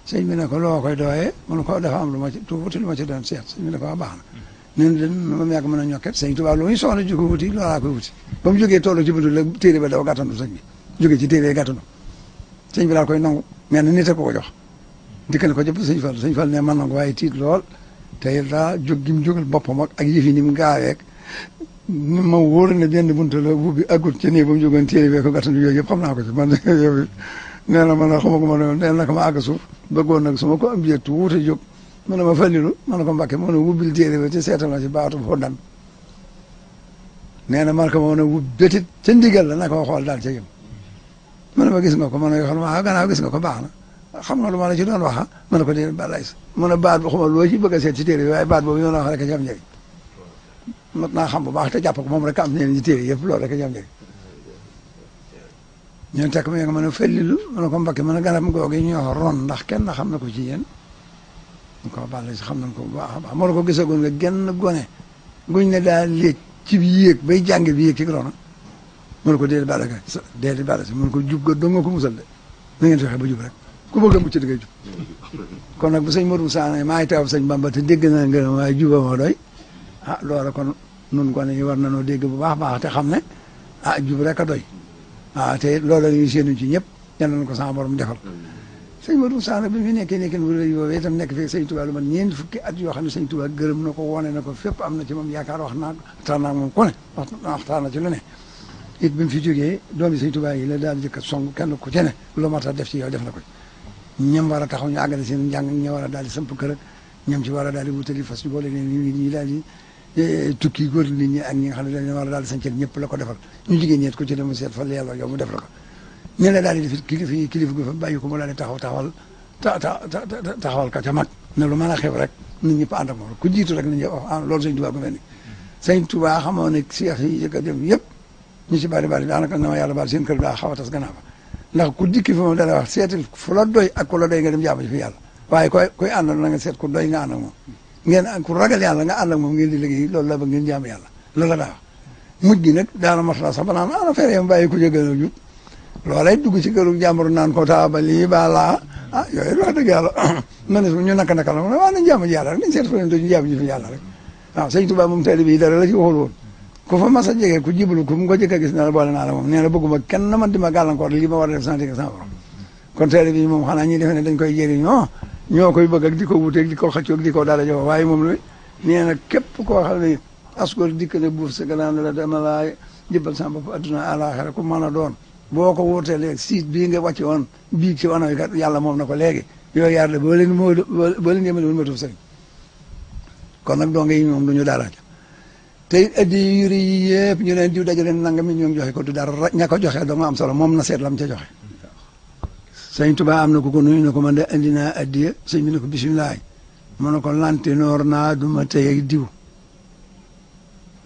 sëñ bi ne ko loo koy dooyee mun ko dafa am lu ma ci tuuti lu ma ci doon seet sëñ bi ne ko waa baax na nen den moom yàgg mën a ñokket sëñ Tuubaa lu muy soxla ji ko wuti loolaa koy wuti ba mu jógee toolu ci buntu la téere ba daw gàttandu sëñ bi jógee ci téere gàttandu sëñ bi daal koy nangu mel na nit a ko jox dikk na ko jëpp sëñ Fall ne man nangu waaye tiit lool te daa jóg gi mu jógal boppam ak yëf yi ni mu gaaweek ni ma wóor ne benn buntu la bu bi aggut ci nii ba mu jógoon téere bee ko gàttandu yooyu yëpp xam naa ko ci man yow nee na man xama ko ma ne nee na ko ma àgg suuf bëggoon nag su ma ko am jee tuuti jóg ma ne ma Fallilu ma ne ko Mbàkke ma ne wubbil téere ba ci seetal ma ci baatu foo dan nee na man ko ma ne wub bétit ca ndigal la na ko xool daal ca yëm ma ne ma gis nga ko ma ne yoo xam ne gannaaw gis nga ko baax na xam nga lu ma la ci doon waxa ma ne ko dee balay sa ma ne baat bu xuma loo ci bëgg a seet ci téere bi waaye baat boobu yoon wax rek a ci am njëriñ mat naa xam bu baax te jàpp ko moom rek am ñeen ci téere yëpp loolu rek a ci am njëriñ ñeen tekk ma nga ma ne Fallilu ma ne ko Mbàkke ma ne garab googu yi ñuy wax ron ndax kenn xam na ko ci yéen mu ko bàlle si xam nañ ko bu baax a baax moo la ko gisagoon nga genn gone guñ ne daal léeg ci bi yéeg bay jànge bi yéeg ci rona mu ne ko déedéet bàlle ka déedéet bàlle si mu ne ko jub ga dong nga ko musal de na ngeen fexe ba jub rek ku bëgg a mucc di ngay jub kon nag bu sëñ Modou Sa ne maay teew sëñ Bamba te dégg na ngërëm waaye juba moo doy loola kon nun gone yi war nañoo dégg bu baax baax te xam ne jub rek a doy te loolu la ñuy séenu ci ñëpp yal nañu ko sama borom defal sëñ Modou Moussa nag bi fi nekkee nekkin bu rëy woowee itam nekk fii sëñ Touba lu man ñeent fukki at yoo xam ne sëñ Touba gërëm na ko wone na ko fépp am na ci moom yaakaar wax naa moom ku ne waxtaan na ci lu ne it bi mu fi jógee doomi sëñ Touba yi la daal jëkk a song kenn ku ci ne lu mat a def ci yow def na ko ñam war a taxaw ñu àggale seen njàng ña war a daal di samp kër ak ñam ci war a daal di wutali fas ñu boole leen ñi daal di tukki góor nit ñi ak ñi nga xam ne dañ war a daal di sañcal ñëpp la ko defal ñu jigéen ñeet ko ci ne mu seet fa yàlla yow mu def la ko ñu la daal di def kilifa gu fa bàyyi ko mu daal di taxawal ka ca mag ne lu mën a xew rek nit ñëpp ànd ak moom ku jiitu rek nit ñi wax loolu sëñ Touba ko mel ni sëñ Touba xamoo ne seex yi jëkk a dem yëpp ñu ci bari daanaka na ma yàlla baal seen kër daa xaw a tas gannaaw ba ndax ku dikki fi moom dala wax seetal fu la doy ak ku la doy nga dem jaamu ci fi yàlla waaye koy àndal na nga seet ku doy nga ànd ak moom ngeen ku ragal yàlla nga ànd ak moom ngeen di liggéey loolu la ba ngeen jaamu yàlla loolu la daa wax mujj gi nag daana masla sax ba naan ana fere yam bàyyi ku jëgën a jub loolay dugg ci këru jàmbur naan ko taaba lii ba laa yooyu wax dëgg yàlla ma ne ñu naka la waaw nañ jaamu ji yàlla rek nañ seet fu leen doon ñu jaamu ji fi yàlla rek waaw sëñ Touba moom tali bi dara la ci waxul woon ku fa mas a jege ku jiblu ku mu ko jëkk a gis ne la boole naa la moom nee na bëgguma kenn man di ma gàllankoor lii ma war a def sant ak sama borom kon télé bi moom xanaa ñi defe ne dañ koy jëriñoo ñoo koy bëgg ak di ko wuteeg di ko xëccoog di ko dala jox waaye moom la nee na képp koo xam ne asgor dikk ne buuf sa gannaaw ne la dama laa jëbbal sama bopp adduna àlaxira ku mën a doon boo ko wuutee léegi siit bii nga wàcce woon bii ci wanaw kat yàlla moom na ko léegi yooyu yaar la boo leen yemale woon ma tuuf sëriñ kon nag doo nga yi moom du ñu dara te addi yu rëy yi yëpp ñu leen diw dajale nanga mi ñoom joxe ko du dara ña ko joxe doo nga am solo moom na seet lam ca joxe sëñ Touba am na ku ko nuyu ne ko man de andi naa addiya sëñ bi ne ko bisimilah mu ne ko lantinoor naa du ma tey ak diw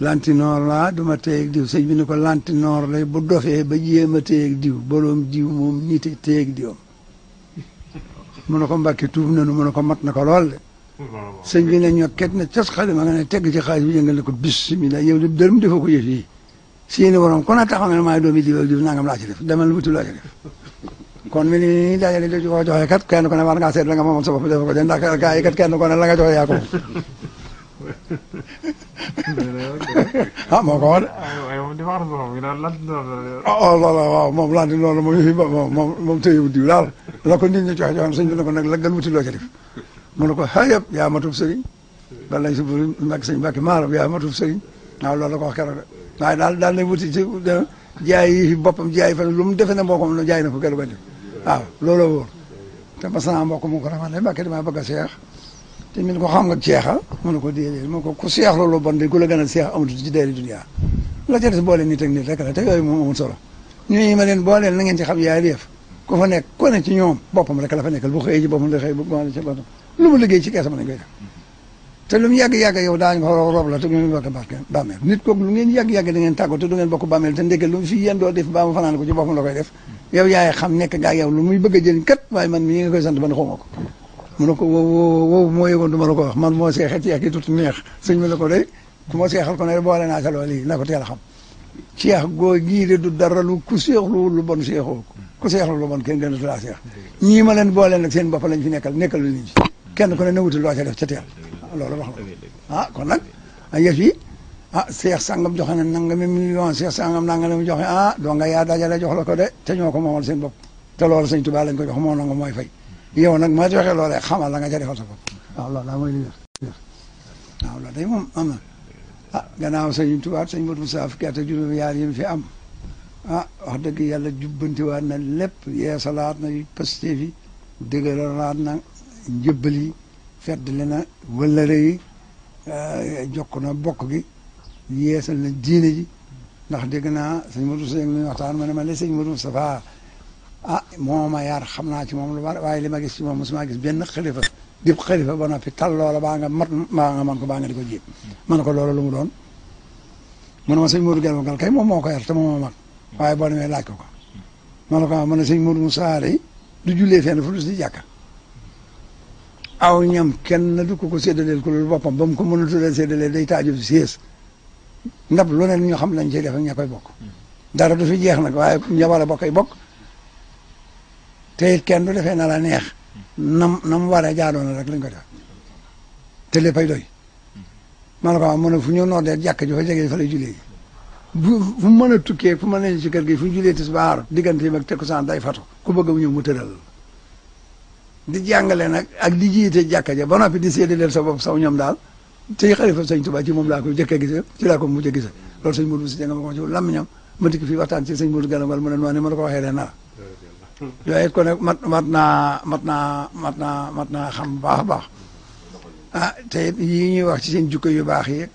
lantinoor naa du ma tey ak diw sëñ bi ne ko lantinoor lay bu dofee ba jéem a tey ak diw boroom diw moom nite tey ak diwam mu ne ko Mbàkke tuub nanu mu ne ko mat na ko lool de sëñ bi ne ñokket ne cas xale ma nga ne tegg ci xaalis bi yëngal ne ko bisimilah yow de dërëm defoo ko yëf yi seeni borom kon a taxaw nga ne maay doomi diw diw nangam laa ci def demal wutu laa ci def kon mi ni dajale di ko joxe kat kenn ku ne war ngaa seet la nga moomoon sa bopp def ko de ndax gaa yi kat kenn ku ne la nga joxe yaa ko moo ko wax de waaw moom lanti loolu moom tëyewu diw daal la ko nit ñi joxe sëñ bi ne ko nag la gal wuti loo ci def mu ne ko xayëp yaa matub sëriñ bal lañ si buri Mbàkke sëñ Mbàkke maaram yaa matub sëriñ waaw loolu la ko wax keroog de waaye daal na wuti ci jaay yi boppam jaay fa lu mu defe ne mbokkam la jaay na ko keroog ba def waaw looloo wóor te ba sama mbokk mu ko rafetlu Mbàkke damaa bëgg a seex te min ko xam nga ceexal mu ne ko déedéet mu ne ko ku seex loolu bon de ku la gën a seex amatu ci deeri dunya la ca des boole nit ak nit rek la te yooyu moom amul solo ñuy ma leen booleel na ngeen ci xam yaay def ku fa nekk ku ne ci ñoom boppam rek la fa nekkal bu xëyee ci boppam la xëy bu ci boppam lu mu liggéey ci keesam lañ koy def te lu mu yàgg-yàgg yow daañu ko rob la te du ngeen bokk bàmmeel nit kooku lu ngeen yàgg-yàgg da ngeen tàggoo te du ngeen bokk bàmmeel te ndeke lu mu fi yéen doo def ba mu fanaan ko ci boppam la koy def yow yaay xam nekk gaa yow lu muy bëgg a jëriñ kat waaye man mii nga koy sant ba ne xawma ko mu ne ko wow moo yëgoon du ma la ko wax man moo seexee ci ak yi tuuti neex sëñ bi la ko day ku ma seexal ko ne boole naa sa loolu yi na ko teel a xam seex goo gii de du dara lu ku seexlu lu bon seexoo ku seexlu lu bon kenn gën a tulaa seex ñii ma leen boole nag seen bopp lañ fi nekkal lu nit ñi kenn ku ne na wuti loo ca def ca teel loolu wax na kon nag yëf yi seex sangam joxe na nangami million seex sangam nangami joxe doo nga yaa dajale jox la ko de te ñoo ko moomal seen bopp te loolu sëñ Tuubaa lañ ko jox moo nangu mooy fay yow nag ma joxe loolee xamal la nga ca defal sa bopp waaw loolu daa mooy li wér waaw loolu day moom am na gannaaw sëñ Tuubaa sëñ Modou Moussa fukki at ak juróom yaar yi fi am wax dëgg yàlla jubbantiwaat na lépp yeesalaat na Pastef yi dëgëralaat na njëbbal yi feddali na wëllëre yi jokk na bokk gi yeesal na diine ji ndax dégg naa sëñ Modou Moussa mi waxtaan ma ne ma le sëñ Modou Moustapha moo ma yar xam naa ci moom lu bari waaye li ma gis ci moom mosuma gis benn xalifa dib xalifa ba noppi tal loola baa nga mat baa nga man ko baa nga di ko jéem ma ne ko loolu lu mu doon mu ne ma sëñ Modou Gelma Gal kay moom moo ko yar te moom moo mag waaye boo demee laaj ko ko ma ne ko ma ne sëñ Modou Moussa du jullee fenn fu du si jàkka aw ñam kenn du ko séddaleel ku loolu boppam ba mu ko mën a tuddee séddaleel day taaju sées ndab lu ne ñu xam lañ cey def ak ña koy bokk dara du fi jeex nag waaye ña war a bokk ay bokk te it kenn du defee na la neex nam waree jaadoon rek lañ ko def te léppay doy ma ne ko mu ne fu ñu noddee jàkk ji fa jege fa lay jullee fu mu mën a tukkee fu mën a ci kër gi fu ñu julee tisbaar diggante ak takkusaan day fatu ku bëgg mu ñëw mu tëral di jàngale nag ak di jiite jàkka ja ba noppi di séddaleel sa bopp saw ñoom daal tey xalifa sëñ Tuubaa ci moom laa ko jëkk a gisee ci laa ko mujj a gisee loolu sëñ Modou si janga ma ko ci làmmiñam ma dikk fii waxtaan ci sëñ Modou Gana wala mu ne noonu ma la ko waxee lee nara yooyu it ko ne mat naa xam baax a baax ah te it yii ñuy wax ci seen jukko yu baax yi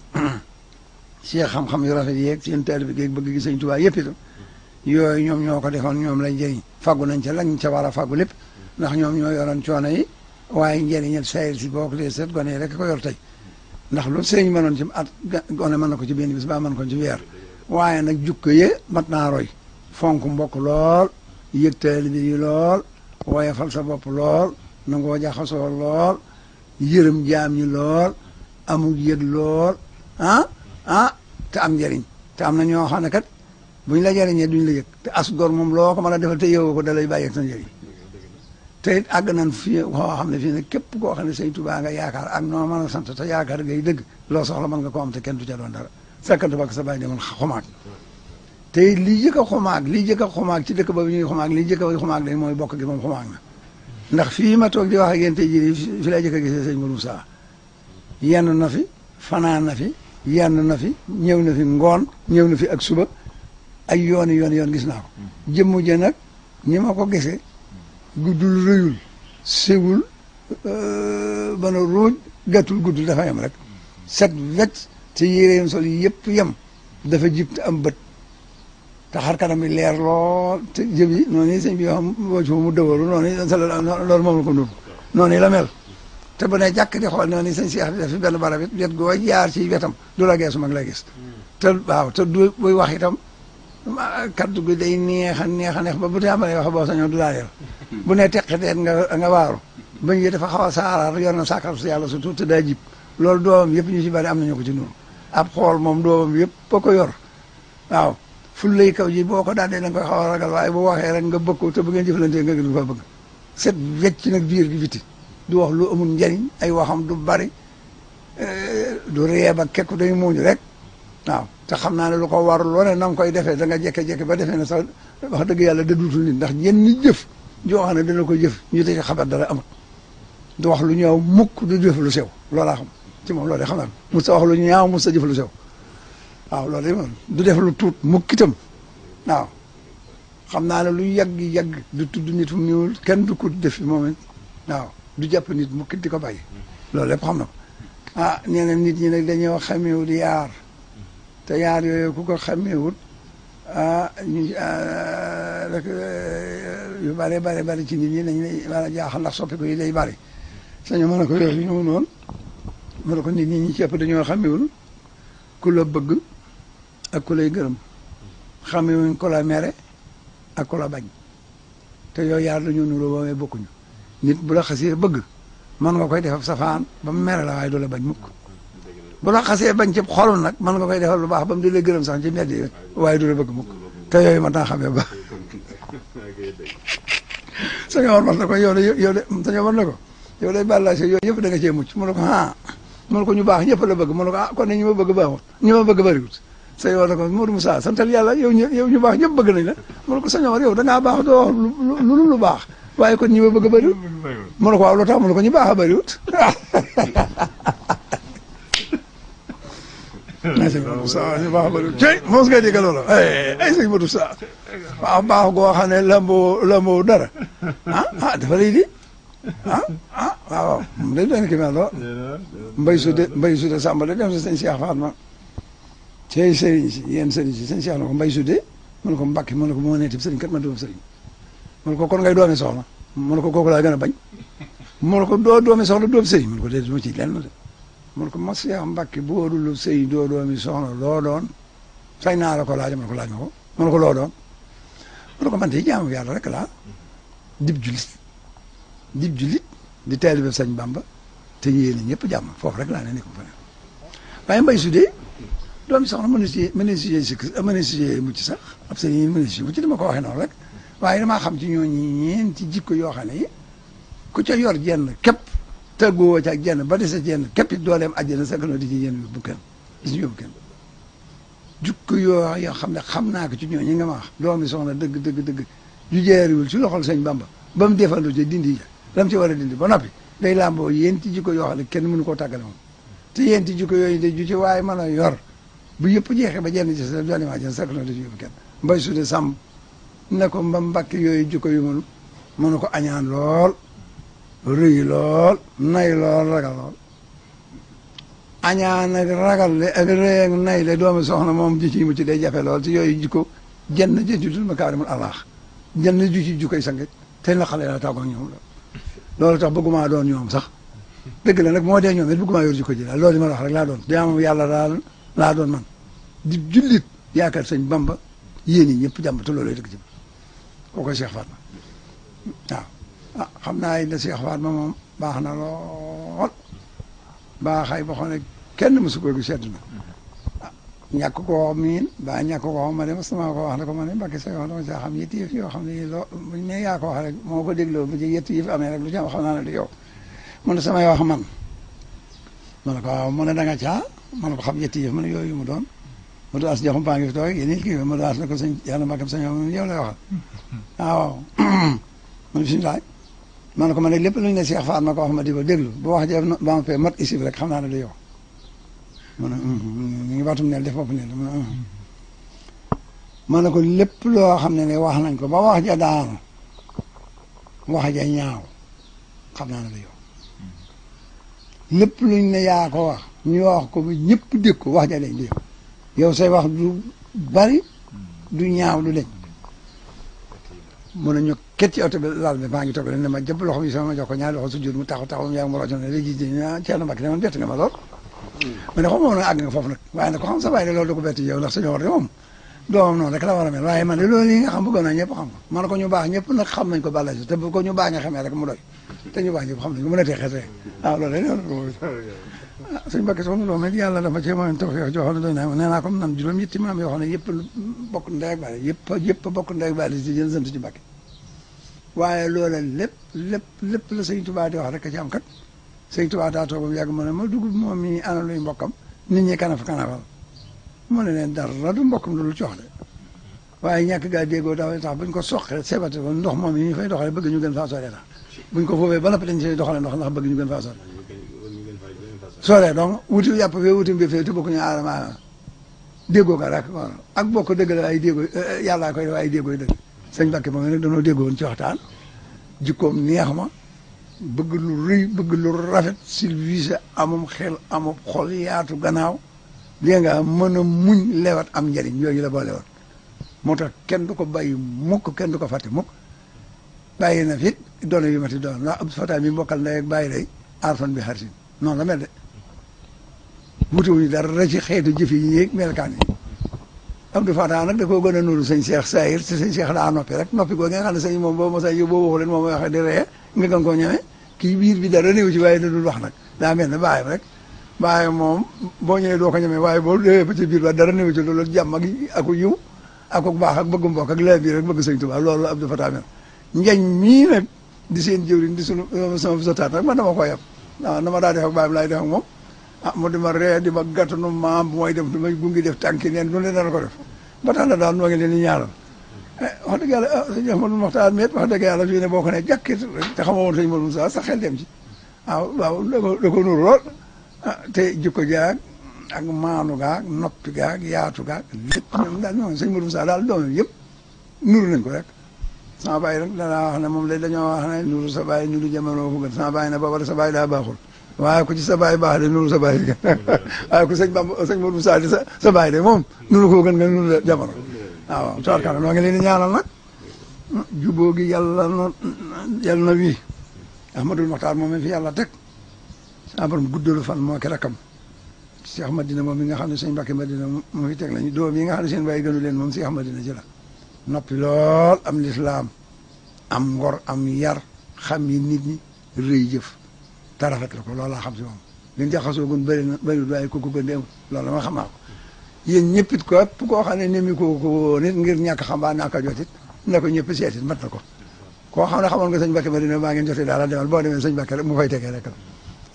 ci xam-xam yu rafet yeeg seen taalibe gi bëgg gi sëñ Tuubaa yëpp itam yooyu ñoom ñoo ko defoon ñoom lay jëriñ faggu nañ ca lañ ca war a faggu lépp ndax ñoom ñoo yoroon coono yi waaye njëriñal sayel si boo ko lee seet gone yi rek ko yor tey ndax lu sëñ mënoon ci at gone mën na ko ci benn bis ba mën ko ci weer waaye nag jukko ye mat naa roy fonk mbokk lool yëg taalibe yi lool woyofal sa bopp lool nangoo jaxasoo lool yërëm jaam ñi lool amul yëg lool te am njëriñ te am na ñoo xam ne kat buñ la jëriñee duñ la yëg te as gor moom loo ko mën a defal te yow ko da lay bàyyi ak sa njëriñ te it àgg nañ fii koo xam ne fii ne képp koo xam ne sëñ Tuubaa nga yaakaar ak noo mën a sant te yaakaar ngay dëgg loo soxla mën nga ko am te kenn du ca doon dara fekkante ba sa bàyyi demoon xumaag te it lii jëkk a xumaag ci dëkk ba ñuy xumaag lii jëkk a xumaag day mooy bokk gi moom xumaag na ndax fii ma toog di wax ak yéen tey jii fi laa jëkk a gisee sëñ Modou Sa yenn na fi fanaan na fi yenn na fi ñëw na fi ngoon ñëw na fi ak suba ay yoon gis naa ko jëmm je nag ñi ma ko gisee guddul rëyul sewul bana ruuj gàttul guddul dafa yem rek set wecc te yéreem sol yi yëpp yem dafa jib te am bët te xar kanam bi leer lool te jëm yi noonu yi sëñ bi yoo xam boo ci mu dëwaru noonu loolu moom la ko nuru noonu la mel te bu ne jàkk di xool noonu sëñ Cheikh di def fi benn barab it wet goo jaar ci wetam du la geesu mag la gis te waaw te du buy wax itam kaddu gi day neex a neex ba bu tàmbalee wax boo sañoo du daaneel bu ne teqiteet nga waaru bañ yi dafa xaw a saaraar yor na sàkkar su yàlla surtout te daa jib loolu doomam yëpp ñu ci bari am nañu ko ci noonu ab xool moom doomam yëpp a ko yor waaw ful lay kaw ji boo ko daandee da nga koy xaw a ragal waaye bu waxee rek nga bëgg ko te bu ngeen jëflantee nga gën ko bëgg set wecc nag biir gi biti du wax lu amul njariñ ay waxam du bari du reeb ak kekku day muuñ rek waaw te xam naa ne lu ko war loo ne na nga koy defee da nga jekke-jekke ba defee ne sax wax dëgg yàlla dëddutul nit ndax yenn ni jëf joo xam ne dana ko jëf ñu te xabar dara amut du wax lu ñaaw mukk du jëf lu sew loolaa xam ci moom loolu de xam naa mus ta wax lu ñaaw mus ta jëf lu sew waaw loolu de moom du def lu tuut mukk itam waaw xam naa ne lu yàgg du tudd nit fu mu ñëwul kenn du ko def moom it waaw du jàpp nit mukk di ko bàyyi loolu lépp xam na ko nee na nit ñi nag dañoo xameewut yaar te yaar yooyu ku ko xameewut rek yu bari ci nit ñi dañ lay war a jaaxal ndax soppi ko yi day bari sañu mën a ko yooyu ñëw noonu mën a ko nit ñi ci ëpp dañoo xameewul ku la bëgg ak ku lay gërëm xamewuñ ku la mere ak ku la bañ te yooyu yaar dañoo nuroo woowee bokkuñu nit bu la xasee bëgg mën nga koy defal safaan ba mu mere la waaye du la bañ mukk bu la xasee bañ ci xol nag mën nga koy defal lu baax ba mu di la gërëm sax ci mbedd yi waaye du la bëgg mukk te yooyu ma taa xamee ba sañoo war man na ko yow de sañoo war na ko yow day bàllaase yooyu yëpp da nga cee mucc mu ne ko mu ne ko ñu baax ñëpp la bëgg mu ne ko kon ne ñi ma bëgg baaxut ñi ma bëgg bariwut sañoo war na ko Modou Moussa santal yàlla yow ñu baax ñëpp bëgg nañ la mu ne ko sañoo war yow da ngaa baax doo wax lu baax waaye kon ñi ma bëgg bariwut mu ne ko waaw lu tax mu ne ko ñu baax a bariwut ay sëñ Modou Sa ñu baax a bëri cey mos nga dégg loolu ay sëñ Modou Sa waaw baax goo xam ne lamboo dara dafa lay di waaw mu day doon ki mel lool mbay sude sàmba da dem si sëñ Cheikh Fatma cey sëriñ si yéen sëriñ si sëñ Cheikh na ko mbay sude mu ne ko Mbàkke mu ne ko moo neeti sëriñ kat ma doom sëriñ mu ne ko kon ngay doomi soxna mu ne ko kooku laa gën a bañ mu ne ko doo doomi soxna doom sëriñ mu ne ko déedéet ma ci lenn de mun ko mos Seex Mbàkke boo dul sëy doo doomi soxna loo doon sañ naa la ko laaj man ko laaj ma ko mun ko loo doon mun ko man de jaamu yàlla rek laa dib julit di taalibe Sëñ Bàmba te yéene ñëpp jàmm foofu rek laa ne ko fa ne waaye mbay su dee doomi soxna mën si mucc sax ab sëñ yi mën si mucc dama ko waxee noonu rek waaye damaa xam ci ñooñu ñeenti jikko yoo xam ne yi ku ca yor jenn képp tëggoo ca ak jenn ba dese jenn képp it dooleem àjjana sa kanoo di ci jenn yóbbu kenn di ci yóbbu kenn jukko yoo xam ne xam naa ko ci ñoo ñi nga ma wax doomi soxna dëgg dëgg dëgg ju jeeriwul ci loxol sëñ Bamba ba mu defandu ci dindi ja lam ci war a dindi ba noppi day làmboo yéenti jikko yoo xam ne kenn mënu koo tàggale moom te yéenti jikko yooyu de ju ci waaye mën a yor bu yëpp jeexee ba jenn ci sa dooni maa jën sakk na da ci yóbbu kenn mbay sude sàmm ne ko mba mbakk yooyu jikko yu mënu ko añaan lool rëy lool nay lool ragal lool añaan ak ragal le ak rëy ak nay le doomi soxna moom ji ci mu ci day jafe lool te yooyu jikko jenn jëjutul ma kaarimul alaax jenn ju ci jukkoy sangit te na xale la tàggoog ñoom loolu tax bëgguma doon ñoom sax dëgg la nag moo dee ñoom it bëgguma yor jikko ji daal loolu li ma la wax rek laa doon jaamu yàlla daal laa doon man di jullit yaakaar sëñ Bamba yéen yi ñëpp jàmm te loolu dëgg ci kooku Cheikh Fatma waaw ah xam naa ne Cheikh Fatma moom baax na lool baaxay boo xam ne kenn mësu ko sedd na ah ñàkk koo miin ba ñàkk koo ma dem sama ko wax ne ko ma ne Mbacke sa wax dama saa xam yetti yëf yoo xam ne loo mais yaa ko wax rek moo ko dégloo ba ci yetti yëf amee rek lu ci am xam naa ne du yow mu ne samay wax man ma ne ko waaw mu ne da nga caa ma ne ko xam yetti yëf ma ne yooyu mu doon mu doon as joxum paa ngi fi toog yéen it kii ma doon as ne ko sëñ yàlla mbàkkam sa ñoom yow lay waxal waaw man bisimilah ma ne ko ma ne lépp lu ñu ne Cheikh Fatma ko wax ma di ko déglu bu wax jee ba ma fee mat isib rek xam naa ne du yow ma ne mi ngi waatum neel def bopp neel ma ne ko lépp loo xam ne wax nañ ko ba wax ja daanu wax ja ñaaw xam naa ne du yow lépp luñ ne yaa ko wax ñu wax ko ba ñëpp dégg ko wax ja dañ du yow yow say wax du bari du ñaaw du deñ mun a ñu ket ci oto bi laal bi maa ngi toog ne ma jëpp loxo bi sama ma jox ko ñaari loxo su jur mu taxaw mu yàgg mu rojo ne léegi Thierno Mbacke ne man bett nga ma lool ma ne xam moom nag àgg nga foofu nag waaye nag ko xam sa bàyyi de loolu da ko bett yow ndax suñu war de moom doomam noonu rek la war a mel waaye man de loolu yi nga xam bëggoon naa ñëpp xam ko man ko ñu baax ñëpp nag xam nañ ko bàlla si te bu ko ñu baax nga xamee rek mu doy te ñu baax ñëpp xam nañ ko mën a tee xeet rek waaw loolu suñu Mbacke soxna doom it yàlla dafa ci moom tawfeex joo xam ne doy naa nee naa comme nan juróom ñetti maam yoo xam ne yëpp bokk ndey ak baay yëpp bokk ndey ak baay si jël sant ci Mbacke waaye loola lépp la sëñ Tuubaa di wax rek ci am kat sëñ Tuubaa daa toogam yàgg mu ne ma dugub moom mi ana luy mbokkam nit ñi kanafal mu ne leen dara du mbokkam lu coox de waaye ñàkk gaa déggoo dafa tax buñ ko soqee sebate ko ndox moom yi ñu fay doxale bëgg ñu gën faa sore tax buñ ko foofee ba noppi dañ see doxale ndox ndax bëgg ñu gën faa sore sore donc wuti yàpp fee wuti mbi fee te bokku ñu aadama déggoo ko rek ak bokk dëgg la ay déggoo yàllaa koy def ay déggoo dëgg sëñ Mbacke moom nag dañoo déggoo woon ci waxtaan jikkoom neex ma bëgg lu rëy bëgg lu rafet silvise amum xel amum xol yaatu gannaaw dégg nga mën a muñ lewat am njëriñ yooyu la boole woon moo tax kenn du ko bàyyi mukk kenn du ko fàtte mukk bàyyi na fit doon yu mati doon ndax Abdou Fatah mi mbokkal ndey ak bàyyi lay arfan bi xaritin noonu la mel de wutewuñu dara ci xeetu jëf yi yéeg melkaan yi Abdou Fatah nag da koo gën a nuru sëñ Cheikh Sayir te sëñ Cheikh daa noppi rek noppi googu nga xam ne sëñ moom boo mos a boo waxu leen moom mooy waxee di ree nga gën koo ñeme kii biir bi dara néew ci waaye da dul wax nag daa mel ne bàyyam rek bàyyam moom boo ñëwee doo ko ñeme waaye boo déwee ba ci biir ba dara néew ci loolu jàmm ak aku yiw aku baax ak bëgg mbokk ak laa biir rek bëgg sëñ Tuubaa loolu la Abdou Fatah mel njañ mii nag di seen jëwriñ di sunu sama sotaat nag man dama ko yab waaw na ma daa def ak bàyyam laay def ak moom ah mu di ma ree di ma gàttanu maam bu may def du may gungi def tànki neen du ne dana ko def ba tax na daal noo ngi leen di ñaaral wax dëgg yàlla sëñ Ahmadou Mokhtar met wax dëgg yàlla fii ne boo ko ne jàkkit te xamoo woon sëñ Modou Moussa sax xel dem ci waaw da ko nuru lool te jikko jaag ak maanu gaag noppi gaag yaatu gaag lépp ñoom daal ñoo sëñ Modou Moussa daal doomam yëpp nuru nañ ko rek sama bàyyi rek danaa wax ne moom la dañoo wax ne nuru sa bàyyi nuru jamono fu gën sama bàyyi ne booba sa bàyyi daa baaxul waaye ku ci sa bàyyi baax de nuru sa bàyyi gën waaye ku sëñ Bamba sëñ Modou Moussa di sa bàyyi de moom nuru ko gën nga nuru jamono waaw toorkana noo ngi leen di ñaanal nag jubóo gi yàlla na wii Ahmadul Mokhtar moom fi yàlla teg sa borom guddalu fan moo ki rakkam Cheikh Madina moom mi nga xam ne sëñ Mbacke Madina moo fi teg lañu doom yi nga xam ne seen bàyyi gënu leen moom Cheikh Madina ci la noppi lool am lislaam am ngor am yar xam yi nit ñi rëy jëf te rafet la ko loolu laa xam si moom liñ jaxasoo gun bëri na bëriwul waaye ku ko gën deewul loolu ma xam naa ko yéen ñëpp it ko koo xam ne nemi ko nit ngir ñàkk xam baa ñàkk a jot it na ko ñëpp seetit mat na ko koo xam ne xamoon nga sëñ Mbacke Madina baa ngeen jotee daal demal boo demee sëñ Mbacke rek mu fay tegee rek la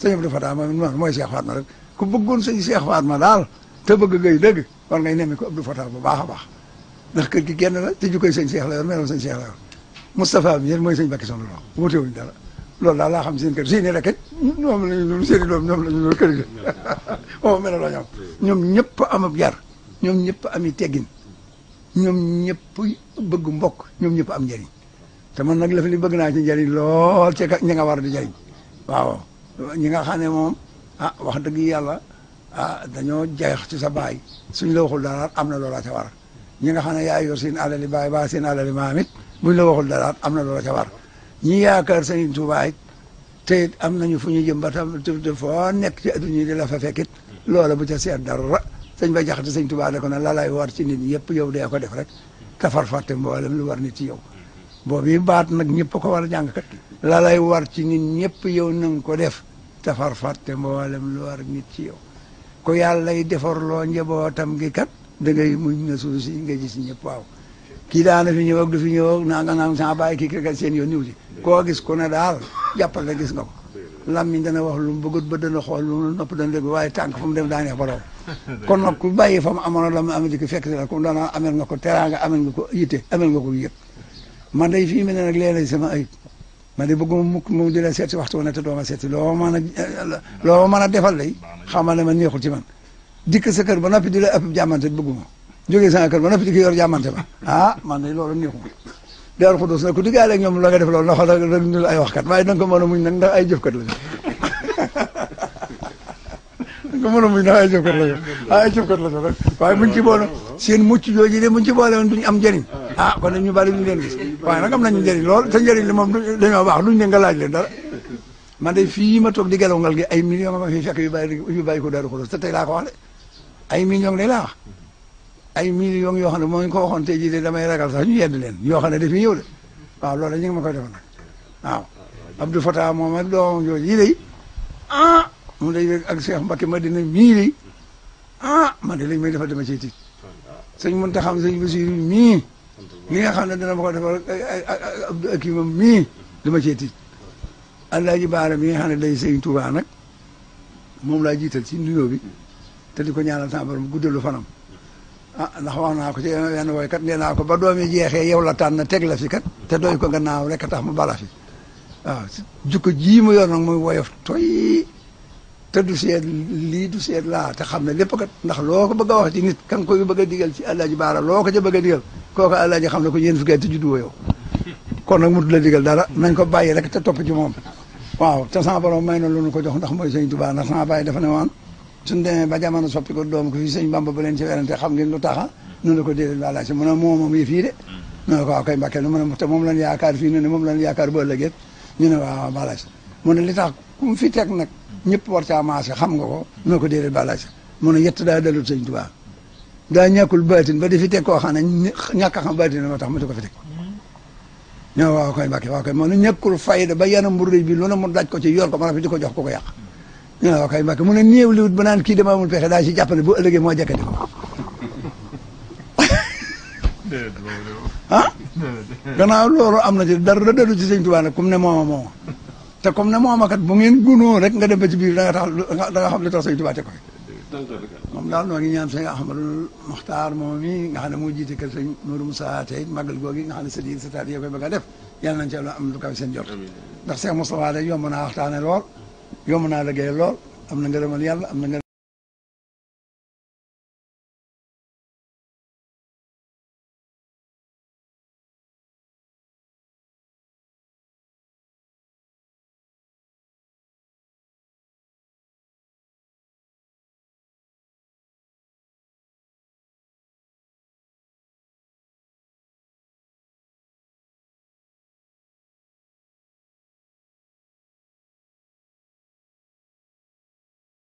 sëñ Abdou Fatah moom mooy Cheikh Fatma rek ku bëggoon sëñ Cheikh Fatma daal te bëgg ngay dëgg war ngay nemmi ko Abdou Fatah bu baax a baax ndax kër gi kenn la te jukkoy sëñ Cheikh la yor meloon sëñ Cheikh la yor Moustapha bi yéen mooy sëñ Bakki Soxna Lo wuute wuñ dara loolu daal laa xam seen kër seen i rek ñoom lañu loolu seen i doom ñoom lañu loolu kër gi o melo la ñoom ñëpp am ab yar ñoom ñëpp ami teggin ñoom ñëpp bëgg mbokk ñoom ñëpp am njëriñ te man nag la fi li bëgg naa ci njëriñ lool ci ñi nga war di jëriñ waaw ñi nga xam ne moom wax dëgg yàlla dañoo jeex ci sa baay suñ la waxul dara am na loola ca war ñi nga xam ne yaa yor seen alali baay ba seen alali maam it buñ la waxul dara am na loola ca war ñi yaakaar Sëñ Tuubaa it te it am nañu fu ñu jëm ba tam foo nekk ci adduna di la fa fekkit loola bu ca seet dara sëñ ba jaxate Sëñ Tuubaa da ko ne la lay war ci nit yëpp yow dee ko def rek te far fàtte mboolem lu war nit ci yow boobu baat nag ñëpp ko war a jàng kat la lay war ci nit ñëpp yow na nga ko def te far fàtte mboolem lu war nit ci yow ko yàlla lay defarloo njabootam gi kat da ngay muñ na suuf si nga gis ñëpp waaw kii daana fi ñëw ak du fi ñëw ak nanga nang sama bàyyi kii kat seen yoon niw si koo gis ku ne daal jàppal la gis nga ko lammiñ dana wax lu mu bëggut ba dana xool lu mu nopp dana dégg waaye tànk fu mu dem daa neex borom kon nag ku bàyyi fa mu amoon la mu am di ko fekk si la comme daana amel nga ko teraanga amel nga ko yitte amel nga ko yëpp man day fii mu ne nag léeg-léeg sama ayib man de bëgguma mukk mu di la seet si waxtu wu ne te doo ma seet si loo mën a defal day xamal ne ma neexul ci man dikk sa kër ba noppi di la ëpp jàmmante bëgguma jógee sa kër ba noppi di ko yor jàmmante ba man de loolu neexuma Daaru Xudoos nag ku diggaale ak ñoom la nga def loolu ndax rek ñu ay waxkat waaye danga ko mën a muñ nag ndax ay jëfkat la danga ko mën a muñ ndax ay jëfkat la ay jëfkat la rek waaye buñ ci boole seen mucc jooju de buñ ci boole woon duñ am njëriñ kon nag ñu bari duñ leen gis waaye nag am nañu njëriñ lool te njëriñ li moom dañoo baax duñ ne nga laaj leen dara man de fii ma toog di gelongal gi ay millions ma fi fekk yu bàyyi ko Daaru Xudoos te tey laa ko wax de ay millions de laa wax ay millions yoo xam ne moo ñu ko waxoon tey jii de damay ragal sax ñu yedd leen yoo xam ne dafay ñëw de waaw loolu ñu ngi ma koy defal nag waaw Abdou Fatah moom ak doomam jooju yi de mu day ak Cheikh Mbacké Madina mii de man de lañ may defal dama ciy tiit sëñ Muntaxa xam sëñ Basiru mii li nga xam ne dana ma ko defal Abdou Akimam mii dama ciy tiit Alaaji Baara mi nga xam ne day sëñ Tuubaa nag moom laa jiital ci nuyoo bi te di ko ñaanal sama borom guddalu fanam ndax wax naa ko ci yenn woykat nee naa ko ba doomi jeexee yow la tànn teg la fi kat te doy ko gannaaw rek a tax mu bala fi waaw jukko jii mu yor nag muy woyof toy te du seet lii du seet laa te xam ne lépp kat ndax loo ko bëgg a wax ci nit kan koy bëgg a digal ci Alaaji Baara loo ko ca bëgg a digal kooku Alaaji xam ne ko yéen fukki at te juddu woo yow kon nag mutu la digal dara nañ ko bàyyi rek te topp ci moom waaw te sama borom may na lu nu ko jox ndax mooy Sëñ Tuubaa ndax sama bàyyi dafa ne woon suñ demee ba jamono soppi ko doom ko fii sëñ Bamba ba leen ci werante xam ngeen lu taxa nu la ko déedéet wala si mu ne moom yi fii de ñu ne ko waaw koy Mbàkke mu ne te moom lañ yaakaar fii ne moom lañ yaakaar ba ëllëgee ñu ne waaw bala si mu ne li tax ku mu fi teg nag ñëpp war caa maase xam nga ko nu ko déedéet bala si mu ne yett daa dalut Sëñ Tuubaa daa ñàkkul baatin ba di fi teg koo xam ne ñàkk a xam baatin moo tax mu di ko fi teg ñu ne waaw koy Mbàkke waaw koy mu ne ñàkkul fayda ba yanam bu rëy bi lu ne mu daj ko ci yor ko ma fi di ko jox ko ko yàq ñu ne waaw kay Mbàkke mu ne néew liwut ba naan kii dama amul pexe daa si jàppale bu ëllëgee moo jekkati ko gannaaw loolu am na ci dara dalu ci Sëñ Tuubaa nag comme ne mooma te comme ne mooma kat bu ngeen gunóo rek nga dem ba ci biir da nga xam li tax Sëñ Tuubaa te ko moom daal noo ngi ñaan sëñ Ahmadul Muxtaar moom mi nga xam ne moo jiite kër sëñ Modou Moussa tey màggal googi nga xam ne sa diir sa taat yoo koy bëgg a def yàlla nañ ci am lu kaw seen jot ndax Cheikh Moustapha day yomb naa waxtaane lool yomb naa liggéey lool am na ngërëmal yàlla am na